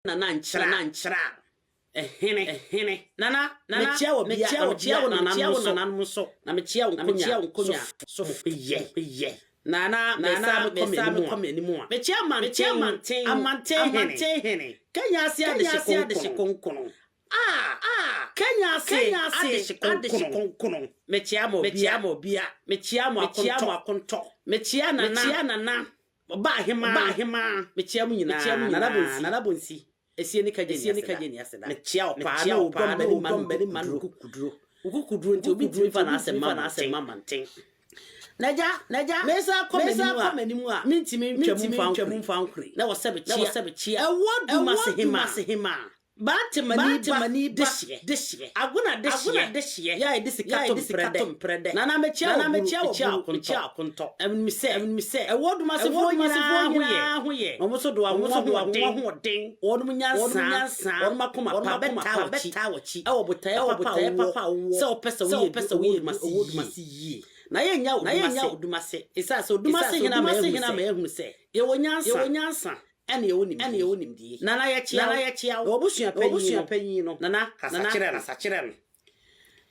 Nana nkyerɛ a, nkyerɛ a, ɛhene, ɛhene. Nana, nana, mekyia wɔ bia, na mekyia wo nananom nso, nananom nso, na mekyia wo nkonya, wo nkonya, so yɛ, yɛ. Nana, nana, mesa mekɔ m'anim a, mekyia amanten, amanten, amanten hene, hene. Kenya ase adehye konkono, ah, ah, Kenya ase adehye konkono, mekyia mo bia, mekyia mo bia, mekyia mo akontɔ, mekyia nana, mekyia nana, Ɔbaa ahemaa, ɔbaa ahemaa, mekyia mo nyinaa, mekyia mo nyinaa, Nana Bonsi, Nana Bonsi, Esie ne kagye Esie ne kagye ni aseda, mekyia wo paa, na wo dɔm barima no barima no kukuduro, wo kukuduro nti obi ntumi fa n'asɛm ma n'asɛm ma manten. N'agya, n'agya, mesa kɔ m'anim a, m'anim a, mentumi ntwa mu mfa nkore, mfa nkore, na wɔ sɛ mekyia, na wɔ sɛ mekyia, ɛwɔ Dumase hemaa, Baantemani ba dehyeɛ, Agona dehyeɛ, yɛ a yɛde sika to mprɛ dɛ, Nana mekyia wo buru, mekyia wo akontɔ, Ɛnim sɛ, ɛnim sɛ, ɛwɔ Dumasefoɔ nyinaa ho yɛ, na wɔn nso de wɔn ahoɔden, wɔn nyansa, wɔn akoma pa bɛtaa w'akyi wɔ botaeɛ papa a wowɔ sɛ wopɛ sɛ woyɛ Dumase yie. Na yɛnnya Odumase, ɛsiane sɛ Odumase hene ama yɛahunu sɛ yɛwɔ nyansa, Ɛne ɛwɔ nimdie. Ɛne ɛwɔ nimdie. Nana yɛkyea wo. Nana yɛkyea wo. Na w'abusua panyin no. W'abusua panyin no. Nana kasa kyerɛ no. Kasa kyerɛ no.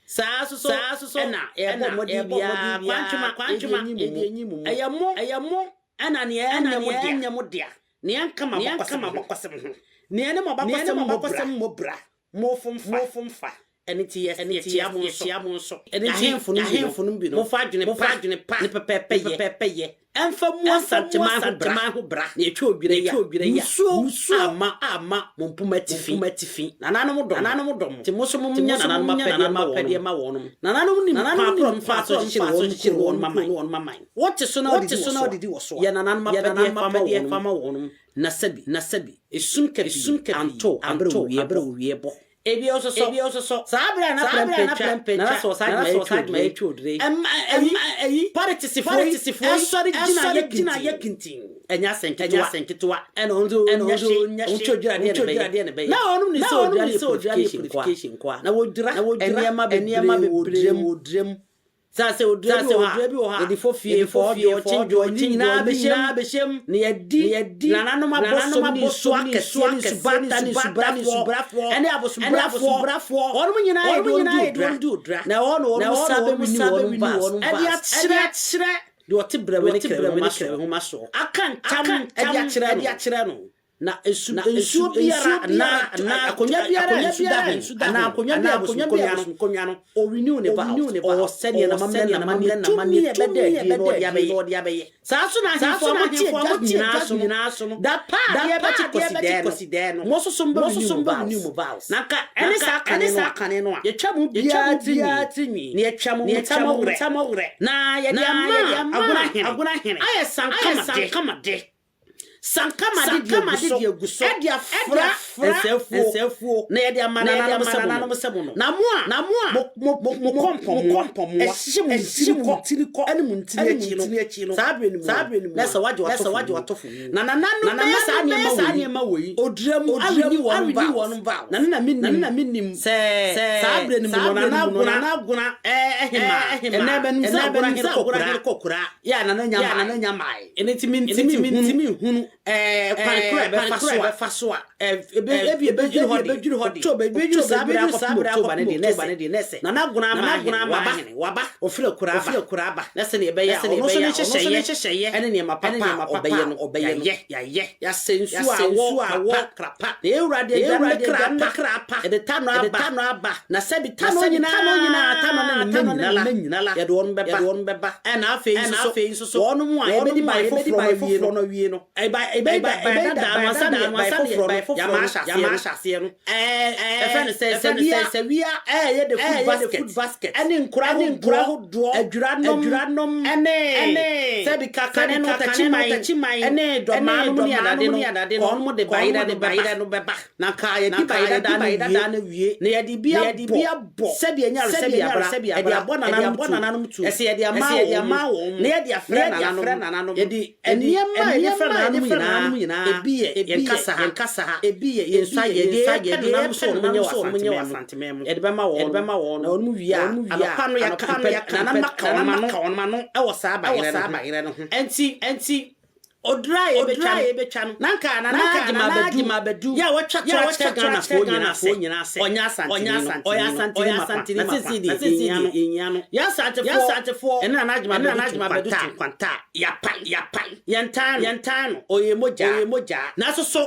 Saa nso so. Saa nso so. Ɛna yɛbɔ mmɔden biara. Kwantwema. Kwantwema. Yɛde enyi mu. Ɛyɛ mo. Ɛyɛ mo. Ɛna nea ɛnyɛ mo dea. Ɛnyɛ mo dea. Nea ɛnka mo abakɔsɛm ho. Nea ɛne mo abakɔsɛm mmɔ bra. Mofom fa. Mofom fa. Ɛno nti yɛ, Ɛno nti yɛkyea mo nso. Yɛkyea mo nso. Ɛno nti Ahemfo no bi no, ahemfo no bi no, momfa adwene pa, momfa adwene pa, ne pɛpɛɛpɛ yɛ, pɛpɛɛpɛ yɛ, ɛmfa mmu ɛmfa mmu Asanteman ho bra, Asanteman ho bra, na yɛtwa odwira yi a, yɛtwa odwira yi a, musuo musuo amma, amma mo mpoma atifi, mo mpoma atifi. Nananom dɔ mo, nananom dɔ mo, nti mo nso nti mo monyɛ nso nananom monyɛ apɛdeɛ nananom mma wɔnom. apɛdeɛ ma wɔnom. Nananom nim Nananom kwan korɔ nim mfaa kwan so korɔ kyekyere mfaa so wɔnom kyekyere kuro ne wɔnom wɔnom kuro aman. ne wɔnom aman. Wote so na Wote wodidi so wɔ na so a, wodidi wɔ so a, yɛ nananom yɛ apɛdeɛ nananom fa ma apɛdeɛ fa wɔnom. ma wɔnom. Na sɛbi, na sɛbi, esum kabii esum kabii anto aberɛ anto owie aberɛ bɔ. owie bɔ. Ebio nso so, Ebio nso so, saa berɛ a na saa berɛ a na prɛmpɛ twa, na sɛ ɔsaa na sɛ ɔsaa adwuma yɛ odire yi, ɛma ɛyi, ɛma ɛyi, politisifoɔ yi, politisifoɔ yi, ɛsɔre gyina ɛsɔre yɛ gyina yɛ kintin. Ɛnyɛ asɛnketewa, ɛnyɛ asɛnketewa, ɛna ɔno nso ɛna ɔnyɛ hwe, ɔnyɛ hwe, ɔntwa odwira deɛ na ɛbɛyɛ, na ɛbɛyɛ. Na ɔnom ne sɛ odwira ne purification nkoa, nkoa. Na wɔdwira na wɔdwira nneɛma bebree wɔ odwira mu, odwira mu. Sɛ sɛ odua bi wɔ hɔ a, yɛde fɔ fie, fɔ ɔdwo, kye dwo, ne nyinaa bɛhyɛ mu, na yɛadi nananom abosom ne nsuo akɛseɛ ne nsubata ne nsubrafoɔ ne abosombrafoɔ, wɔnom nyinaa yɛde wɔn di odura, na ɛhɔ na wɔnom san bɛwini wɔn vows de akyerɛ deɛ ɔte brɛwɛ ne krɛwɛ nwoma soɔ, aka ntam de akyerɛ no. Na nsu, na nsuo biara anaa anaa akonnwa biara a nsu da ho anaa akonnwa bi a abosom no, ɔrenew ne vows, ɔwɔ sɛdeɛ n'amammerɛ ne n'amanneɛ tumi a ɛbɛda adie na ɔde abɛyɛ. Saa nso na ahemfo a mote adwa nyinaa so no, da pa a adeɛ bɛkye Kwasidaa no, mo nso so mobɛrenew mo vows. Na anka ɛne saa kane no a, yɛtwa mo biara tiri nwi, na yɛtwa mo ntam werɛ, na yɛde ama Agona hene ayɛ sankamade. Sankama de agu so de afra nsɛefuo na yɛde ama nananom sɛ mo no. Na mo a mo kɔ mpɔmmoa hyehyɛ mo ntini kɔ ne mo ntini akyi no, saa berɛ no mu na sɛ wɔagye w'atɔfo wu. Na nananom bɛyɛ saa nneɛma wei, odira mu arenni wɔn vows. Na na mennim sɛ saa berɛ no mu no Nana Agona hemaa, ɛnnɛ manim sɛ Agona hene kɔ Kura, yɛ a Nana nya mmae. Ɛno nti mentumi nhunu kwan koro a ɛbɛfa so a ebi ebedwiri hɔ de, October, ebedwiri saa bere akɔpem October no deɛ, na ɛsɛ na ɛsɛ Nana Agona ama ahene waba, ofiri akura aba, na sɛnea ɛbɛyɛ a ɔno nso ne nhyehyɛeɛ ɛne nneɛma papa a ɔbɛyɛ no, ɔbɛyɛ no, yɛayɛ, yɛasɛ nsuo a ɛwɔ krapa, na yɛn Awurade agya ne kra pa, yɛde tanɔ aba, na sɛbi tanɔ nyinaa, tanɔ ne ne mma nyina la, yɛde wɔn bɛba, ɛna afei nso so, wɔnom a yɛbɛdi bae foforɔ no awie no, ɛbɛyɛ dada no ansa na bae foforɔ no yɛama ahyɛ aseɛ no, ɛfɛ no sɛ sawia ɛyɛ the food basket ɛne nkora ahodoɔ, adwiranom, ɛne sɛbi kakane no, takyiman, ɛne dɔmaa nom ne adade no, wɔnom de bayerɛ no bɛba. Na nka yɛdi bae dada no wie, na yɛde bi abɔ sɛdeɛ ɛnyɛ aresɛbi abra, yɛde abɔ nananom tuo, ɛsɛ yɛde ama wɔn, na yɛde afrɛ nananom, yɛde nneɛma a yɛde frɛ nananom nyinaa, ebi yɛ yɛn kasa ha, ebi yɛ yɛn nsa yɛ, deɛ yɛpɛ nananom sɛ wɔn nyɛ wɔ Asanteman mu, yɛde bɛma wɔn, na wɔn wie a, anɔpa no yɛaka mpɛ, nananom aka wɔn ano wɔ saa bayerɛ no ho. Ɛnti. Odura a yɛbɛtwa no, na nka Nana Agyemang Badu yɛ a watwa to akyerɛ Ghanafoɔ nyinaa sɛ ɔnyɛ Asanteni no, ɔyɛ Asanteni mapa, na seesei deɛ yɛnhia no. Yɛn Asantefoɔ ne Nana Agyemang Badu to nkwanta a, yɛapae, yɛntan no, ɔyɛ mogya. Nanso so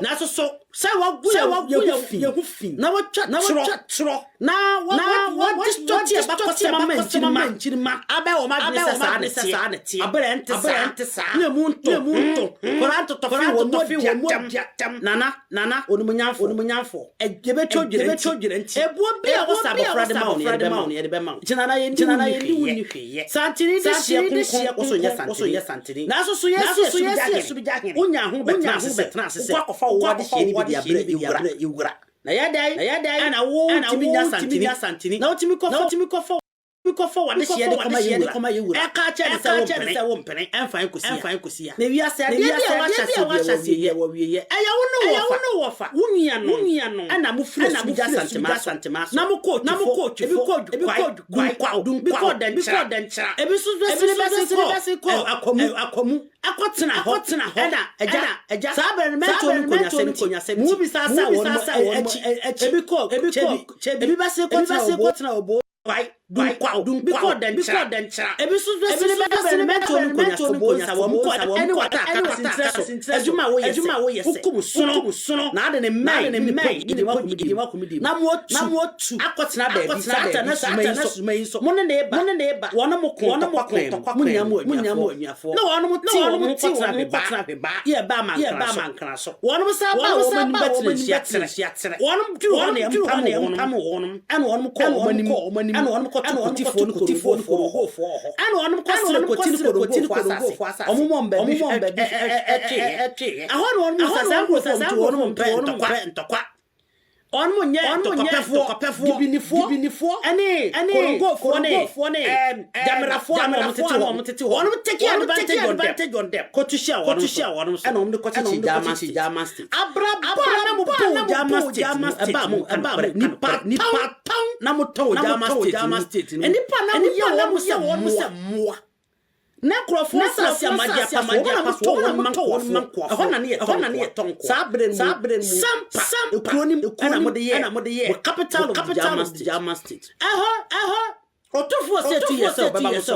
sɛ wagu yɛn ho fi, na watwa torɔ, na wɔdistɔte abakɔsɛm ama nkyirimma abɛyɛ wɔn adwene sɛ saa na ɛteɛ, abere a ɛnte saa, na emu ntɔ, nkwadaa ntotɔfe wɔn mu adi atɛm, nana, nana, onimuonyamfoɔ, yɛbɛtwa odwira nti, ɛboɔ bi a ɛwɔ sɛ abɔfra de ma wo no, yɛde bɛma wo, nti nana, yɛnni wo nni hwee yɛ, santene de hyeɛ kronkron, wo so nyɛ santene, nanso so yɛasi asubigya hene, wonya ho bɛtena ase sɛ, wokɔ akɔfa wo adehyeɛ no bi de abrɛ yɛwura. Na yɛ dɛn na yɛ dɛn na wo ntumi nya santini santini na wotumi kɔfa wotumi kɔfa kɔfa w'adehyeɛ de kɔma yɛ wura kɔma yɛ wura ɛka kyerɛ ne sɛ wo mpene sɛ wo mpene ɛmfa nkosi ɛmfa nkosi ya na wiase adeɛ bi a wahyɛ aseɛ bi a wɔwie yɛ wɔwie yɛ ɛyɛ wo ne wɔfa wo ne wɔfa wo nua no wo nua no ɛna mo firi asubigya santema santema so na mo kɔ na mo kɔ ebi kɔ ebi kɔ dunkwaw dunkwaw bi kɔ dɛnkyerɛ ebi nso bɛsene bɛsene kɔ akwamu akwamu Akɔtena hɔ tena hɔ ɛna agya agya saa bɛrɛ no mɛnto no nkonyasɛm ti mu bi saa saa wɔn akyi akyi ebi kɔ ebi kɔ kyɛbi ebi bɛse kɔtena obo kɔtena obo kwae dunkwaw dunkwaw bi kɔ dɛnkyerɛ ebi nso bɛsene bɛsene mɛnto no nkonyasɛm obo nsa wɔn kɔ ɛne wata akata sintirɛ so adwuma a woyɛ adwuma a woyɛ sɛ wokum sono wokum sono na ade ne mmɛn ne mmɛn ne ne kɔ na mo tu na mo tu akɔtena baabi saa ta na suma yi nso mo ne ne ba mo ne ne ba wɔn mo ko ntɔkwa kwan mu mo nya mo anuafoɔ Na wɔnom te wɔn ho kɔtena hweba yɛ ba amankra so. Wɔnom san ba wɔn anim bɛtena nhyia terɛ. Wɔnom duru hɔ na yɛmpam wɔnom, ɛna wɔnom kɔ wɔn anim, ɛna wɔnom kɔto Kotifoɔ ne Korongofoɔ hɔ, ɛna wɔnom kɔsrɛ Koti ne Korongofoɔ asase. Wɔn mɔ baabi tweeɛ. Ɛhɔ na wɔnom hu sɛ saa nkurɔfoɔ a wɔte hɔ no mpɛ ntɔkwa. Wɔnom nyɛ ntɔkwapɛfoɔ, Gibinifoɔ, ɛne Korongofoɔ ne Gyamerafoɔ a na wɔn tete hɔ. Wɔnom take advantage on them kɔto hyia wɔnom so, ɛna wɔn de kɔkyekye German state. Abrabɔ a na mo bɔ wɔ German state mu, ɛbaa mo nka nokorɛ, nnipa tɔn na mo tɔn wɔ German state no mu, nnipa na mo yɛ wɔn sɛ mmoa. Na nkurɔfoɔ nsase a moagye apa so, wɔn na motɔ wɔn ma nkoafoɔ, ɛhɔ na ne yɛ tɔ nkoa. Saa berɛ no mu, Sampa, ekuro no mu na mode yɛɛ mo capital of the German state. Ɛhɔ, ɔtɔfoɔ sɛ tu yɛ sɛ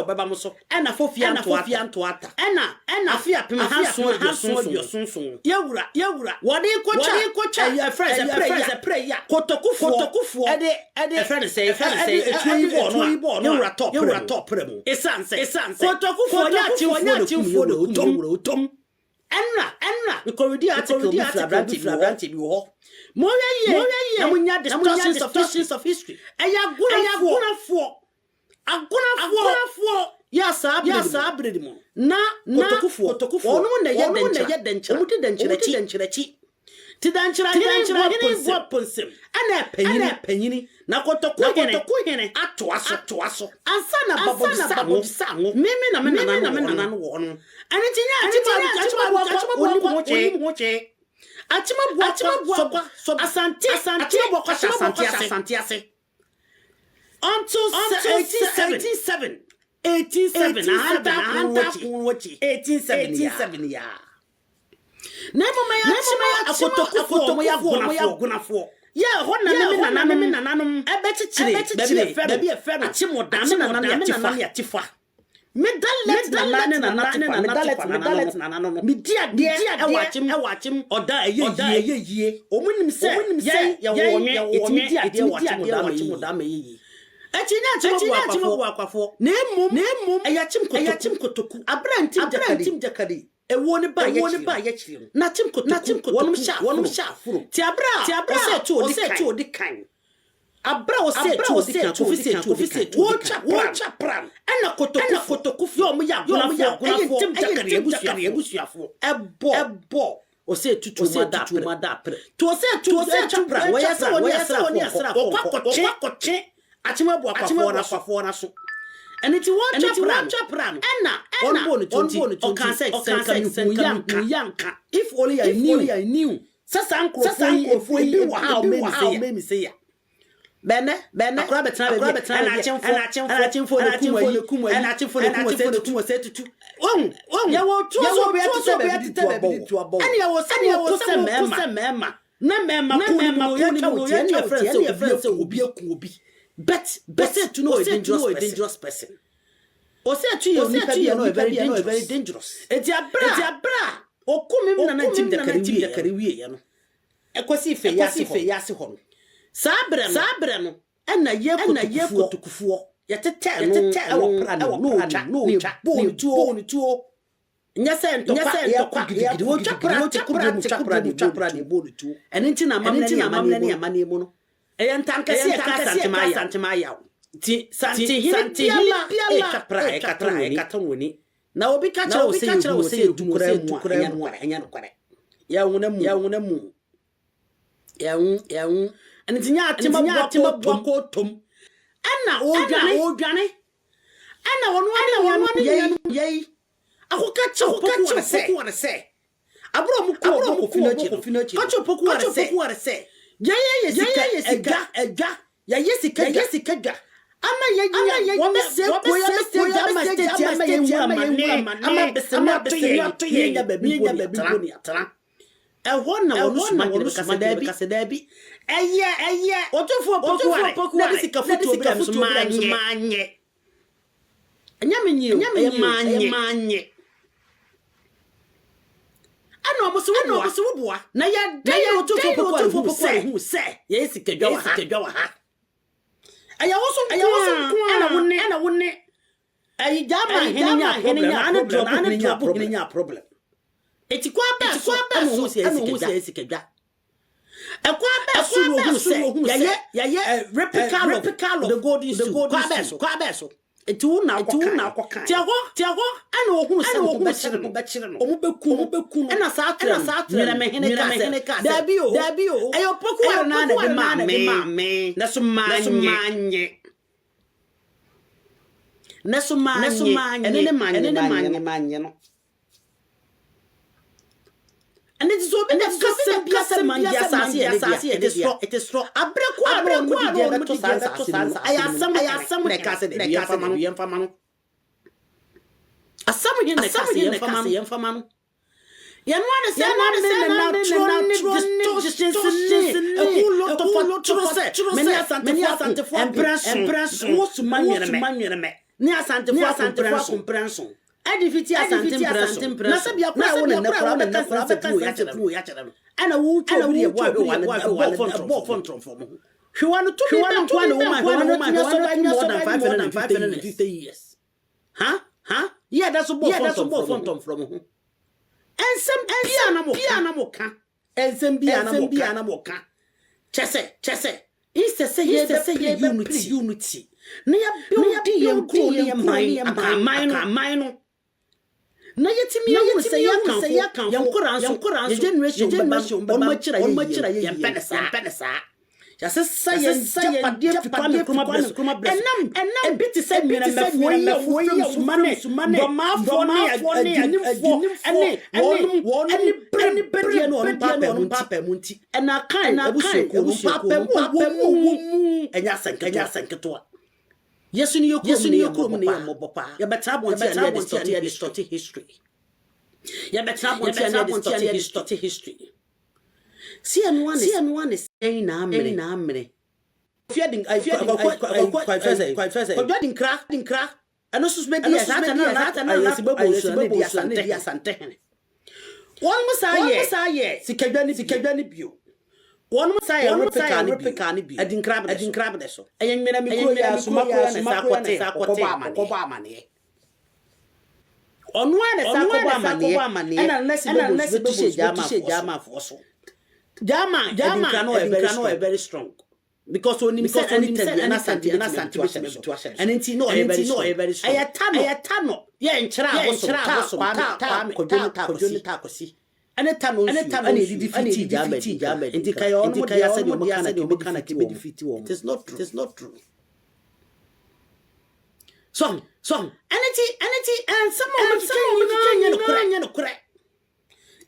ɔbɛba mo so, ɛna fofia ntoa ata, ɛna afe 1777, yɛwura, wɔde rekɔtwa, ɛyɛ frɛ sɛ prɛ ya, kotokufoɔ de Ɛfrɛ no sɛn? Ɛfrɛ no sɛn? Ɛde etuo yi bɔɔ no a, yɛn wura tɔɔ prɛ mu. Tɔɔ prɛ mu. Esiane sɛ. Esiane sɛ. Kotokufoɔ nyɛ akyemfoɔ na ekum yɛn wura Otom. Wura Otom. Ɛnna. Ɛnna. Mekɔredi article bi firi aberante bi wɔ hɔ. Bi wɔ hɔ. Monhwɛ yie. Monhwɛ yie. Na monnya distortions of history. Of history. Ɛyɛ agonafoɔ. Ɛyɛ agonafoɔ. Agonafoɔ. Agonafoɔ. Yɛ saa bere Yɛ saa bere mu. Na kotokufoɔ. Kotokufoɔ. Wɔn na ɛyɛ dɛnkyerɛ. Wɔn di dɛnkyerɛ akyi. Dɛnkyerɛ akyi. Ti dankyerɛhene bɔ ponsem ɛna ɛpanyini na kɔtɔko hene atoa so ansa na babɔdwesa ngo meme na me nana no wɔ no ɛno nti nyɛ akyem aboakwa onim ho kyee akyem aboakwa sɔ asante akyem aboakwa hyɛ asante ase until 1807 1807 ahanta ko akyi 1807 yaa Na mmom ɛyɛ akyem akotokufoɔ a wɔyɛ agonafoɔ. Yɛ ɛhɔ na me nananom me nananom bɛkyekyere baabi a yɛfrɛ no Akyemɔdan, me nana ne Atifa. Me dalet nana ne nana Tifa, me dalet nana no no, medi adeɛ wɔ akyem wɔ akyem ɔda a ɛyɛ yie. Wɔn nim sɛ yɛn yɛwɔ ɔnwe, yɛtumi di adeɛ wɔ akyem ɔda ma ɛyɛ yie. Akyi nyɛ akyem abuakwafoɔ, na mmom ɛyɛ akyem kotoku. Aberɛ a ntim gyakari Ewuo no baa y'akyiri no, na kyem kotoku wɔnom hyɛ aforo. Te aberɛ a ɔsɛɛ to odi kan, aberɛ a ɔsɛɛ to odi kan, Kofi sɛɛ to odi kan, wɔretwa pra no, ɛna kotokufoɔ yɛ wɔn yɛ agonafoɔ, ɛyɛ ntem gyakari abusuafoɔ, ɛbɔ ɔsɛɛ tutu ma da apere. Te ɔsɛɛ to twa pra, wɔyɛ sɛ wɔne asraafoɔ nkɔ, wɔkɔ akɔtwe Akyem abu akwafoɔ no aso. Ɛno nti wɔretwa pra no, ɛna wɔn bɔɔ no tuo nti, ɔkaa sɛ, sɛ nka mehuu yɛ anka, if only I knew, sɛ saa nkurɔfoɔ yi, ebi wɔ ha a wɔbɛyɛ me sei a. Bɛnɛ, bɛnɛ, akora bɛtena baabi, akora bɛtena baabi, ɛna akyemfo, ɛna akyemfo, ɛna akyemfo na kum ayi, kum ayi, ɛna akyemfo na kum ɔsɛ tutu, ɔsɛ tutu. Wɔn, wɔn, yɛwɔ tuo so obi atete baabi de tu abɔ wɔ. Ɛna yɛwɔ sɛ yɛwɔ sɛ mmarima, sɛ mmarima, na mmarima ko ne mu no yɛtwa wo ti, ɛna yɛfrɛ sɛ obi aku obi aku obi. But, but ɔsɛ tu no ɔyɛ dangerous person. Ɔsɛ tu yɛ onipa bi a ɔyɛ very dangerous. Eti abira, eti abira, okum mi nana ntim dakari wie yɛ no. Ɛkɔsi fɛ yase hɔ no. Saa berɛ no, saa berɛ no, ɛna yɛ ɛna yɛ kotokufoɔ yɛtetɛɛ no ɛwɔ pra no mu na ɔtwa na ɔtwa bɔɔ ne tuo bɔɔ ne tuo. Nyɛ sɛ ntɔkwa yɛkɔ gidigidi wɔtwa pra te kodoɔ mu twa pra de twa pra de bɔɔ ne tuo. Ɛno nti na amammerɛ ne amanneɛ mu no ɛyɛ ntankɛseɛ ɛka Asantema ayaw. Nti Santehene biara ɛtwa pra ɛkata wɔn ani. Na obi ka kyerɛ wo sɛ yɛhu sɛ yɛdu koraa mu a, ɛnyɛ nokorɛ. Yɛnwona mu. Yɛnwona mu. Yɛnwo. Yɛnwo. Ɛno nti nyɛ atema boa kɔ tom. Ɛna ɔredwane. Ɔredwane. Ɛna ɔno ne nuanom yɛi akɔka kyerɛ Opoku sɛ, Abere a wɔkɔɔ wɔn kofi no akyi no, ka kyerɛ Opoku Ware sɛ, Yɛn yɛ sika adwa, yɛyɛ sika dwa, ama yɛanya, wɔbɛsɛe kuro yi, abɛsɛe dwa ama state ama yɛnhu amane, ama besene ato yɛn, na yɛnya baabi mpo ne yɛatena. Ɛhɔ na wɔn soma hene bɛka sɛ, Daabi, ɛyɛ Otumfoɔ Opoku Ware na de sika fotuo brɛɛ me so manyɛ. Ɛnyɛ me nye o, ɛyɛ manye. Manye. Ɛna ɔmo se woboa. Ɛna ɔmo se woboa. Na yɛ dɛn na Otumfoɔ Poku Are hu sɛ yɛyɛ sikadwa wɔ ha. Sikadwa wɔ ha. Ɛyɛ wo so nko ara ɛna wo ne ɛna wo ne ɛyi Gyama hene nya problem na ne drɔbo hene nya problem. Nya problem. Eti kwan bɛɛ so ɛna ohun sɛ yɛyɛ sikadwa. Ɛkwan bɛɛ so na ohun sɛ yɛyɛ yɛyɛ replica of the golden stool? Kwan bɛɛ so? Kwan bɛɛ so? Eti wo na akɔ kan. Akɔ kan. Te ɛhɔ te ɛhɔ ɛna ohun sɛ ne ho bɛkyere no. Bɛkyere no. Ɔmo bɛku ɔmo bɛku no. Ɛna saa atwerɛ no. Ɛna saa atwerɛ no. Nyerɛmehene kaa sɛ. Daabi o. Daabi o. Ɛyɛ Opoku Ware naa na ɛde maa me. Na so manye. Na so manye. Ɛne ne manye manye no. Ɛno nti sɛ obi bɛka sɛm bi sɛ mande asase yɛ ne dea, it is wrong, it is wrong. Aberɛ ko a na wɔn de deɛ bɛto saa nsase no mu no, ɛyɛ asɛm ɛyɛ asɛm na ɛka sɛ daabi yɛmfa ma no, yɛmfa ma no. Asɛm he na ɛka sɛ yɛmfa ma no. Yɛn ara ne sɛ na me ne na torɔ ne distortions ne a whole lot of atorɔ sɛ me ne Asantefoɔ ako mprɛnson, wo soma nwene me ne Asantefoɔ ako mprɛnson. Ɛde fiti Asante mprɛ so, na sɛ bia koraa ɛwɔ ne nnɛ koraa wobɛka sɛ nsɛm wei akyerɛ no, ɛna wotwa obi deɛ ɛboa hwewa no ɛbɔ fɔntrɔmfrɔm ho. Hwewa no tumi bɛ nkoa na ɛwɔ mu a hwewa no atumi asurvive more than 550 years. Ha? Ha? Yɛ da so bɔ fɔntrɔmfrɔm ho. Nsɛm bia na mo ka. Nsɛm bi a na wɔka. Kyɛ sɛ, kyɛ sɛ, instead sɛ yɛbɛpere unity na yɛabuildi yɛn kuro ne yɛn man, Akanman no, Akanman no, na yɛtumi ahunu sɛ yɛn Akanfo, yɛn nkwadaa nso, yɛn generation bɛba no, wɔn akyiri ayɛ yie, yɛmpɛ ne saa, yɛmpɛ ne saa. Yɛasesa yɛn agyapadeɛ firi Kwame Nkrumah berɛ so. Ɛnam, ebi te sɛ Nnwɛrɛmɛfoɔ yi a wɔfrɛ mu Suma ne Dɔmaafoɔ ne Agyinimfoɔ ne wɔnom ani bere bɛdeɛ ne wɔnom mpaapaemu nti. Ɛna Akan abusuakuo no mpaapaemu a ɛwɔ mu ɛnyɛ asɛnketewa. Yɛso ne yɛ kurom ne yɛ mmɔbɔ paa. Yɛbɛtena abɔnten a ne yɛde distort history. Yɛbɛtena abɔnten a ne yɛde distort history. Si ɛno ara ne Si ɛno ara ne sɛn na amene na amene. Kofi adi Kwadwo Adinkra Adinkra ɛno nso so bɛdi yɛ saa na na na ayɛsi bɛbɔ nsu na di asante di asante hene. Wɔn mo saa yɛ wɔn saa yɛ sikadwa ne sikadwa ne bio. Wɔn mo saa yɛ replica ne bio Adinkra abene Adinkra abene so. Ɛyɛ nwena mi kuro yɛ asoma kuro yɛ na saa kɔte ɔkɔbɔ amaneɛ. Ɔno ara na ɛsan kɔbɔ amaneɛ ɛna nɛse bɛbɔ nsu bɛtu hyɛ Germanfoɔ so. German adinkra no ɔyɛ very strong because onim sɛ anytime biara na Asante bɛtumi abɛtu ahyɛ no so. Ɛno nti na ɔyɛ very strong. Ɛyɛ ta no ɛyɛ ta no yɛ nkyerɛ abosom ta Kwame Kwadwo ne ta Kwasi ɛne ta no nsuo ɛna ɛdidi fiti German adinkra. Nti ka yɛ ɔnom deɛ sɛdeɛ ɔmo ka na kɛbɛdifiti wɔn. It is not true. So so ɛne ti ɛne ti nsɛm a wɔkeka nyinaa nyɛ nokorɛ nyɛ nokorɛ.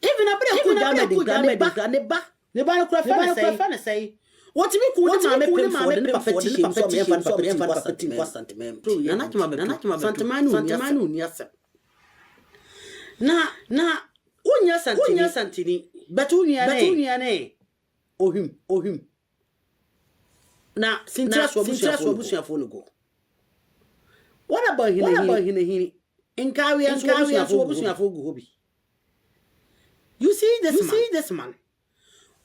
Even abere ko gya mɛdi nkura ne ba ne ba ne ba no kura fɛ ne sɛn. Wɔtumi ku ne maame pemfoɔ de ne papa ti hyɛ mu sɛ ɔmɛmfa ne papa ti nkɔ Asanteman mu. Nana Kyema Bɛtu, Santeman ne onni asɛm. Na wonyɛ Asanteni, but wo nua ne Ohim, Ohim. Na Sintira so abusuafoɔ no go. What about Hinahini? Nkaawea nso abusuafoɔ gu hɔ bi. You see this man? See this man?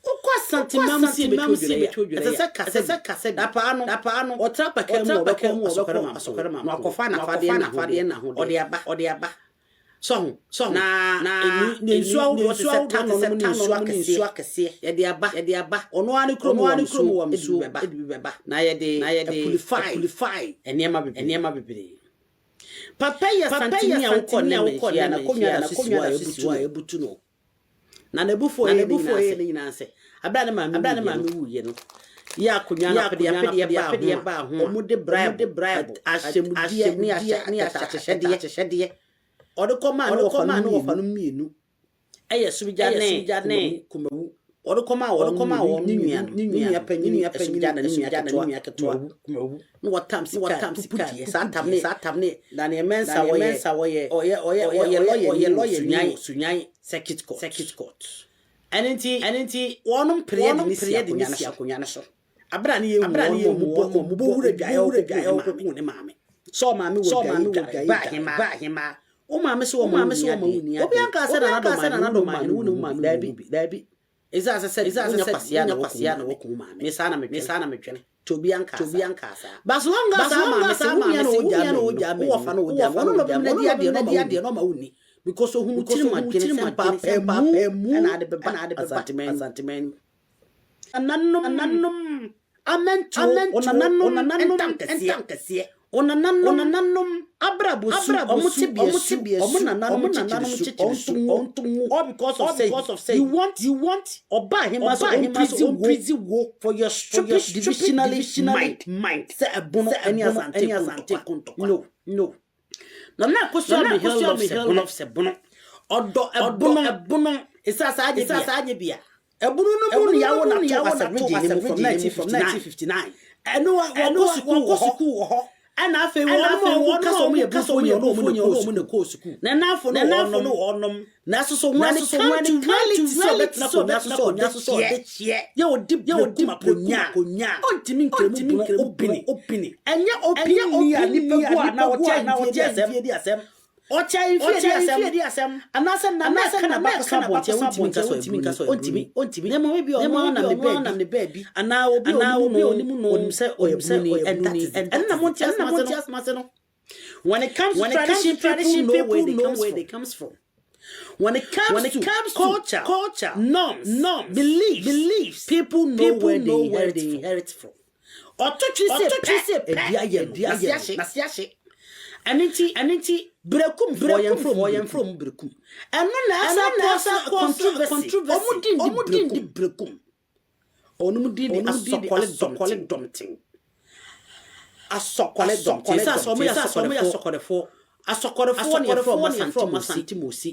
Wokɔ Asanteman si ebetwa dwere ya. Ɛsɛ sɛ kasa bi. Dapaa no, dapaa no, ɔtra paka mu ɔbɛkɔ asɔkɔrɛ ma na wakɔfa n'afadeɛ na ho ɔde aba, ɔde aba. Sɔho, sɔho. Na ne nsuo ahodoɔ te sɛ tano nom ne nsuo akɛseɛ. Yɛde aba, yɛde aba. Ɔno ara ne kurom wɔ nsuo ebi bɛba, ebi bɛba. Na yɛde, na yɛde purify, purify nneɛma bebree, nneɛma bebree. Papa yɛ Santini a wokɔ ne manhyia na konnwa da so si hɔ a ebutu no. Na n'abufuo yɛ ne nyinaa sɛ, abere a ne maame wuiɛ no, yɛ akonnwa no apedeɛ baa ho a, wɔde bribe, ahyɛmudeɛ ne ahyehyɛdeɛ ɔde kɔmaa ne wɔfa no mmienu, ɛyɛ Subigya ne Kumawu. Ɔde kɔmaa wɔn ne nua panyin Asubigya na ne nua ketewa Kumawu. Na wɔtam sika pupudeɛ saa tam ne saa tam ne Daniel Mensah wɔyɛ ɔyɛ ɔyɛ ɔyɛ lɔyɛ lɔyɛ Sunyan circuit court circuit court. Ɛno nti ɛno nti wɔnom pereɛ de ne si akonnwa no so. Abere a ne yɛ hu wɔn wɔn bɔ wura dwaeɛ ɔkɔku ne maame. Sɛ ɔmaame wɔ dwaeɛ ba ahema ba ahema. Wo maame sɛ wɔn maame sɛ wɔn wo ni adeɛ. Obi anka sɛ nana dɔ maame wo ne wo maame daabi daabi. Ɛsɛ sɛ sɛ wonya kwasia na kwasia na wɔku maame. Me saa na metwene. Me saa na metwene. To obi anka to obi anka saa. But long as saa maame sɛ wo nua na ogya ma wo wɔfa na ogya ma wo na ɔbɛmina di adeɛ na ɔma wo ni ni. Because ohun tiri mu adwene sɛ mpaapaamu ɛna ade bɛba ɛna ade bɛba Asanteman. Nananom nananom amentuo onananom ntam kɛseɛ onananom onananom abrabɔ su ɔmo tebea su ɔmo nananom kyekyere su ɔnto ngu all because of say because of say you want you want ɔba ahema so ɔmprisi wo for your stupid divisionally mind mind sɛ ɛbono ɛne asante ko ntɔkwa no no. Nana Akosua Mihill loves ɛbono ɔdɔ ɛbono ɛbono ɛsɛ saa anyɛ bia ɛbono no mu ne yawo na to asɛ region no mu from 1959 ɛno wɔkɔ sukuu wɔ hɔ ɛna afei wɔn a wɔn kasa wɔn yɛ bufuo nyɛ wɔn na kɔɔ sukuu na n'afɔ no wɔnom na ɛso so wɔn come to reality sɛ ɔbɛtena akonnwa so sɛ ɔde kyeɛ yɛ ɔdi berekum akonnwa ɔntumi nkremu bono opini ɛnyɛ opini a nipa gu a na ɔkyɛ mfie di asɛm ɔkyɛ mfie di asɛm anaasɛ nana ɛka na bakasa abɔnten wontumi nka sɛ ɔntumi nka sɛ ɔntumi ɔntumi na mmom ebi ɔno nam ne baabi anaa obi a onim no onim sɛ ɔyɛ bruni and that is it ɛno na monte asɛm ase no. When it comes to tradition, people know where they comes from. When it comes when it to comes culture, to culture, norms, norms, beliefs, beliefs, people know people where, know they, where they inherit from. Ɔtɔ twi sɛ pɛ ɛdua yɛ no na se ahye. Ɛno nti ɛno nti berekum foɔ yɛn from yɛn from berekum. Ɛno na ɛsa kɔ controversy controversy. Ɔmo di ndi berekum. Ɔmo di ndi asɔkɔle dɔmten. Asɔkɔle dɔmten. Sɛ ɔmo yɛ asɔkɔlefoɔ. Asɔkɔlefoɔ ne yɛfrɛ ɔmo Asante Mosi.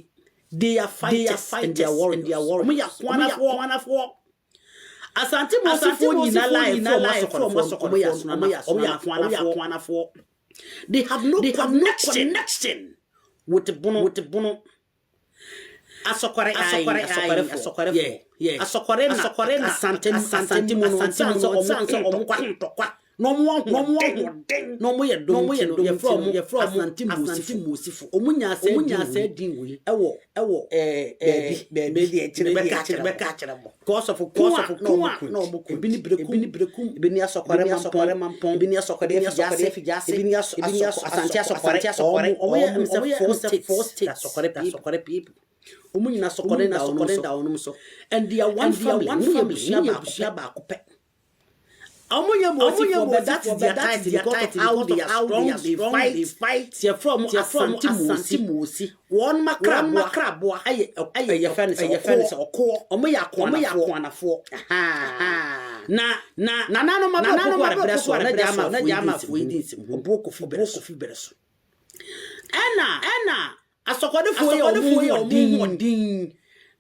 They are fighters and they are warriors. Ɔmo yɛ akoanafoɔ. Asante Mosifoɔ nyinaa lie from asɔkɔlefoɔ. Ɔmo yɛ akoanafoɔ. They have no they connection, connection with bono with bono. Asɔkɔre asɔkɔre asɔkɔre asɔkɔre na asɔkɔre na asante asante mu no asante mu no ɔmo ko ntɔkwa na ɔmo ahoɔden na ɔmo yɛ dɔm ti no yɛfrɛ ɔmo yɛfrɛ ɔmo asante asante mosifo ɔmo nya asɛ ɔmo nya asɛ din wei ɛwɔ ɛwɔ ɛɛ baabi baabi deɛ kyerɛ bɛka kyerɛ bɛka kyerɛ mo because of ko a na ɔmo ko na ɔmo ko ebi ni berekum ebi ni berekum ebi ni asɔkɔre mampɔn mampɔn ebi ni asɔkɔre afigyase afigyase ebi ni asɔ ebi ni asɔ asante asɔkɔre asɔkɔre ɔmo yɛ ɔmo yɛ four states four states asɔkɔre asɔkɔre people ɔmo nyina asɔkɔre na asɔkɔre da ɔnom so and they are one family one family ɔmo yɛ abusua baako pɛ. Ɔmo yɛ Mosifoɔ but that is their title because of how they are strong they fight they fight. Yɛfrɛ ɔmo Asante Mosi. Wɔn makraboa ɛyɛ ɛyɛ yɛfrɛ no sɛ yɛfrɛ no sɛ ɔkoɔ. Ɔmo yɛ akoanafoɔ. Na na nananom abɛ koko arebrɛ so na gya na gya amafoɔ yi di nsɛm ho. Ɔboɔ kofi bere so. Ɛna ɛna asɔkɔdefoɔ yɛ ɔmo ho ɔden.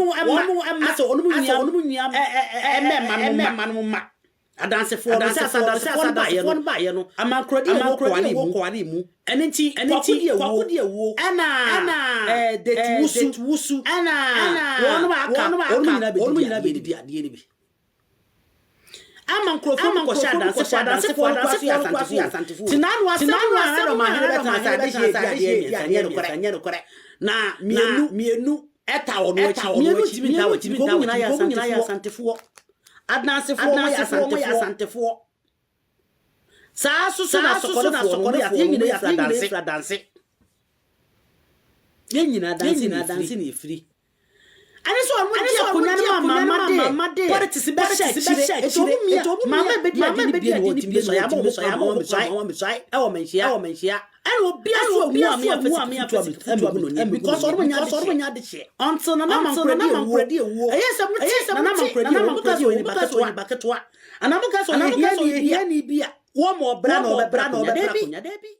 Wɔn mma asɛ wɔn nua wɔn nua mmarima no mma. Adansefoɔ no sɛ adansefoɔ no baeɛ no baeɛ no amankorɔdi a ɛwɔ kɔware mu. Ɛno nti ɛno nti kwaku di awuo ɛna ɛna ɛɛ deti wusu wusu ɛna ɛna wɔn aka wɔn nyinaa bɛdidi adeɛ no bi. Ama nkurɔfoɔ mu kɔhyɛ adansefoɔ adansefoɔ no kora so yɛ asantefoɔ. Te n'ano asɛm no a na ɔmanhene bɛtena ase adehyeɛ adi adeɛ mmiɛnsa nyɛ nokorɛ nyɛ nokorɛ. Na mmienu mmienu ɛta wɔn akyi mmienu ntumi nta wɔn akyi because wɔn nyinaa yɛ asantefoɔ. Adansefoɔ wɔn yɛ asantefoɔ. Saa nso so na sɔkɔrefoɔ no wɔn yɛ nyinaa firi adanse. Yɛn nyinaa adanse na efiri. Ɛne sɛ ɔmo gye akonnwa no ma mama de politics bɛhyɛ akyire. Eti ɔmo mia mama ebedi ade no bie na wɔntumi bɛsɔ yɛ ama ɔmo kwan ma wɔn abɛsɔe ɛwɔ manhyia ɛwɔ manhyia. Ɛna obi aso obi aso emu a mea fɛ sika futu amu no because ɔno nya ɔno nya adehyeɛ until nana mankoradi ewuo. Ɛyɛ sɛ mo te nana mankoradi ewuo, mo ka sɛ onipa ketewa, nipa ketewa, anaa mo ka sɛ ɔyɛ hiani bi a wɔn mo ɔbra na ɔbɛbra na ɔbɛbra konya. Dabi.